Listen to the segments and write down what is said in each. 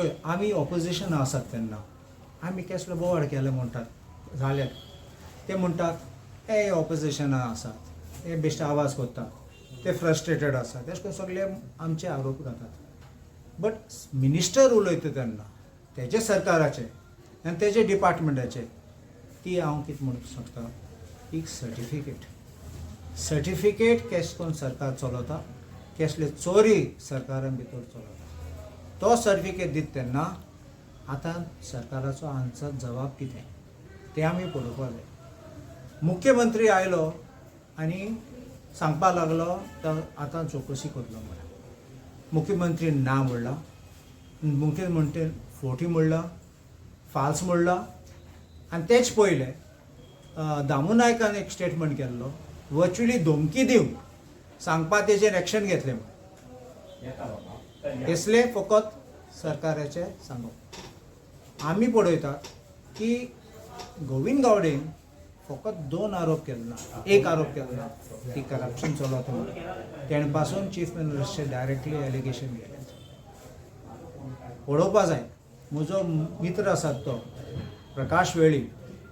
पळय, आमी ऑपोजिशन आसात तेन्ना आमी केसलो बोवाळ केले म्हणटात जाल्यार ते म्हणटात हे ऑपोजिशना आसात, हे बेश्टे आवाज करतात, ते फ्रस्ट्रेटेड आसात, तेश करून सगळे आमचे आरोप घातात. बट मिनिस्टर उलयता तेन्ना तेजे सरकाराचे आनी तेजे डिपार्टमेंटाचे, ती हांव कितें म्हणूंक शकता, एक सर्टिफिकेट, सर्टिफिकेट केश करून सरकार चलयता, केसले चोरी सरकारान भितर चलता. तो सर्टिफिकेट दिता तेन्ना आतां सरकाराचो आन्सर, जबाब कितें तें आमी पळोवपाक जाय. मुख्यमंत्री आयलो आनी सांगपाक लागलो, तो आतां चवकशी करतलो म्हणून. मुख्यमंत्री ना म्हणला, मुख्यमंत्री फोटी म्हणला, फाल्स म्हणला. आनी तेच पयलें दामू नायकान एक स्टेटमेंट केल्लो, वर्च्युअली धमकी दिवन सांगपा तेजेर एक्शन घेतलें म्हणून. हेसले फकत सरकाराचें सांगप. आमी पळयतात की गोविंद गावडेन फकत दोन आरोप केले ना, एक आरोप केलो ना की करप्शन चलत म्हणून. तेणे पासून चीफ मिनिस्टरचे डायरेक्टली एलिगेशन गेले. पळोवपा जाय. म्हजो मित्र आसात तो प्रकाश वेळीप,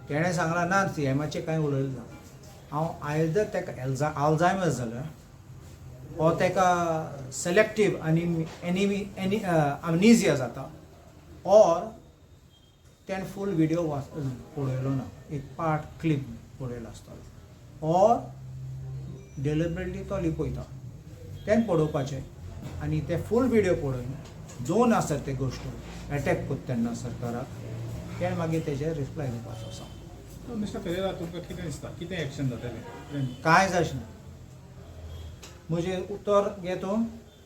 तेणें सांगलां, ना, सीएमाचें कांय उलयलें ना हांव. आयदर ताका एल्झा आल्झायमर्स जाल्या वो ताका सिलेक्टीव आनी एनिमी एनी अमनिजिया जाता, ऑर तेणें फूल विडियो वाच पळयलो ना, एक पार्ट क्लिप पळयलो आसतलो, ऑर डेलिबरेटली तो लिपयता. तें पळोवपाचें आनी ते फूल विडियो पळोवन दोन आसात ते गोश्ट एटॅक करता तेन्ना सरकाराक, तेणें मागीर तेजेर रिप्लाय दिवपाचो आसा. मिस्टर फेरेरा, तुमकां कितें दिसता, कितें एक्शन जातलें? कांय जायना. म्हजें उतर घे तूं,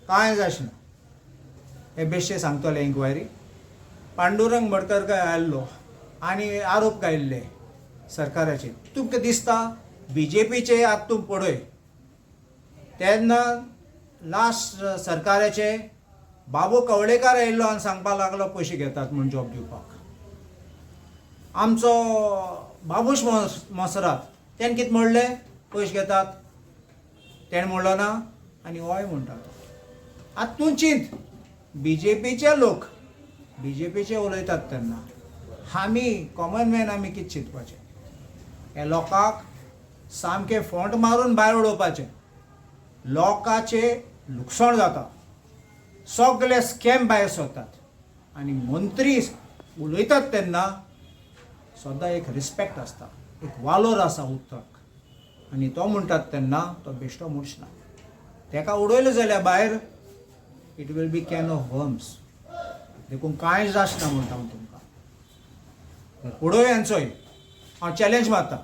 कांय जायना. हे बेश्टे सांगतले इन्क्वायरी. पांडुरंग मडकर काय आयल्लो आनी आरोप काडिल्ले सरकाराचेर. तुमकां दिसता बीजेपीचे आतां तूं पळय, तेन्ना लास्ट सरकाराचे बाबू कवळेकार आयिल्लो आनी सांगपाक लागलो पयशे घेतात म्हूण जॉब दिवपाक. आमचो बाबूश मोसरात, तेणें कितें म्हणलें? पयशे घेतात तेणें म्हणलो ना आनी हय म्हणटा तो. आतां तूं चिंत, बीजेपीचे लोक बीजेपीचे उलयतात तेन्ना आमी कॉमन मॅन आमी कितें चिंतपाचें? हे लोकांक सामकें फोंट मारून भायर उडोवपाचें. लोकांचें लुकसाण जाता, सगळे स्कॅम भायर सरतात आनी मंत्री उलयतात तेन्ना सदां एक रिस्पेक्ट आसता, एक वालोर आसा उतराक आनी तो म्हणटात तेन्ना तो बेश्टो मनीस ना. तेका उडयलो जाल्यार भायर, it will be can of worms. देखून कांय जाचना म्हणटा हांव तुमकां. उडोय हेंचोय, हांव चॅलेंज मारता.